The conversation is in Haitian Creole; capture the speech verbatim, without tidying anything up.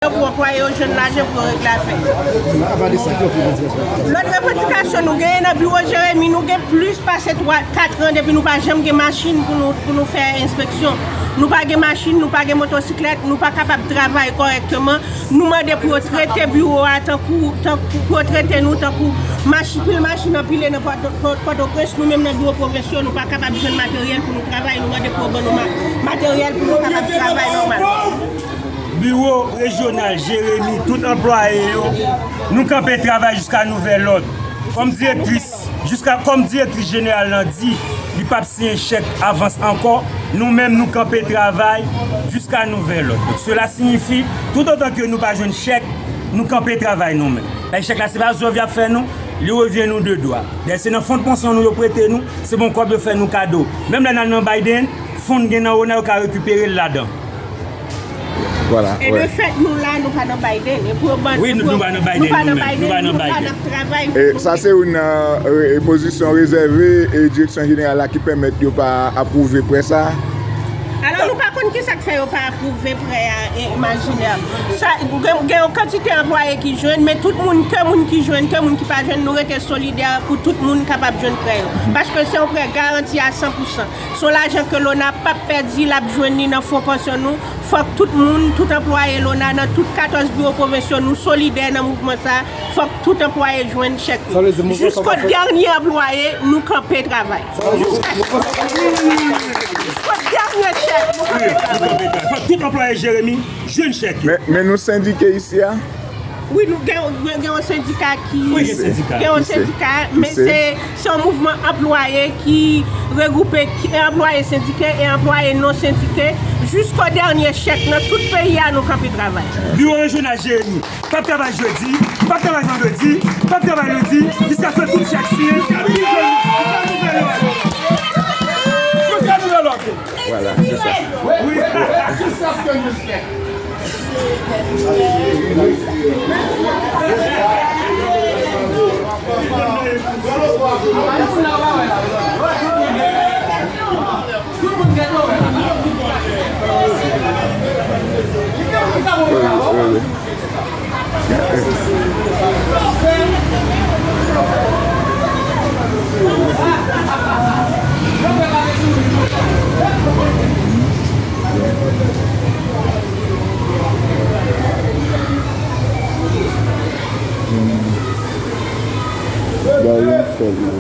Pou anplwaye yo jwenn lajan pou yo regle afè yo. Apa de sa, ki lòt revandikasyon? Lòt revandikasyon nou genyen nan biwo Jeremi, nou gen plis pase twa, kat an depi nou pa janm gen machin pou nou, pou nou fè enspeksyon. Nou pa gen machin, nou pa gen motosiklèt, nou pa kapab travay kòrèkteman. Nou mande pou yo trete biwo a tankou, tankou, pou yo trete nou tankou machin, pil machin anpile nan Pòtoprens, nou menm nan biwo pwovens yo, nou pa kapab jwenn materyèl pou nou travay, nou mande pou yo ban nou ma-, materyèl pou nou kapab travay nòmal. Biwo rejyonal Jeremi, tout anplwaye yo, nou kanpe travay jiska nouvèl òd. Kòm direktris, jiska, kòm direktris jeneral lan di, li p ap siyen chèk avans ankò, nou menm nou kanpe travay jiska nouvèl òd. Donk, sela siyifi, toutotan ke nou pa jwenn chèk, nou kanpe travay nou menm. Paske chèk la, se pa zòv y ap fè nou, li revyen nou de dwa. Dayè, se nan fon de pansyon nou yo prete nou, se bon kòb yo fè nou kado. Menm lè n al nan Biden, fon n gen nan ONA, yo ka rekipere l ladan. Vwala. E de fèt, nou la, nou pa nan Biden. E pou yo ban, wi, nou, nou pa nan Biden, nou pa nan Biden, nou pa nan Biden, nou pa nan travay. E sa se youn nan, e, e pozisyon rezève e direksyon jeneral la ki pèmèt yo pa apwouve prè sa a. Alò, nou pa konn ki sa k fè yo pa apwouve prè a, e, imajinè. Sa, gen, gen yon kantite anplwaye ki jwenn, men tout moun, ke moun ki jwenn, ke moun ki pa jwenn, nou rete solidè pou tout moun kapab jwenn prè yo. Paske se yon prè garanti a san pou san. Se yon lajan ke lona p ap pèdi, l ap jwenn li nan fon pansyon nou. Fòk tout moun, tout anplwaye lona nan tout katòz biwo pwovens yo, nou solidè nan mouvman sa a. Fòk tout anplwaye jwenn chèk yo. Jisko dènye anplwaye, nou kanpe travay. Jiska, jisko dènye chèk, nou kanpe travay. Fòk tout anplwaye Jeremi jwenn chèk yo. Men, men nou sendike isi a? Wi, nou gen, gen, gen yon sendika ki, wi, gen sendika, gen yon sendika, men se, se yon mouvman anplwaye ki regwoupe ki, e anplwaye sendike e anplwaye non sendike. Jisko dènye chèk nan tout peyi a, nou kanpe travay. Biwo rejyonal Jeremi p ap travay jedi, p ap travay vandredi, p ap travay lendi, jiskaske tout chèk siyen, jiska nouvèl òd. Jiska nouvèl òd. Vwala, se sa. Wi, jiskaske nou chèk. Gade yon fèt, man.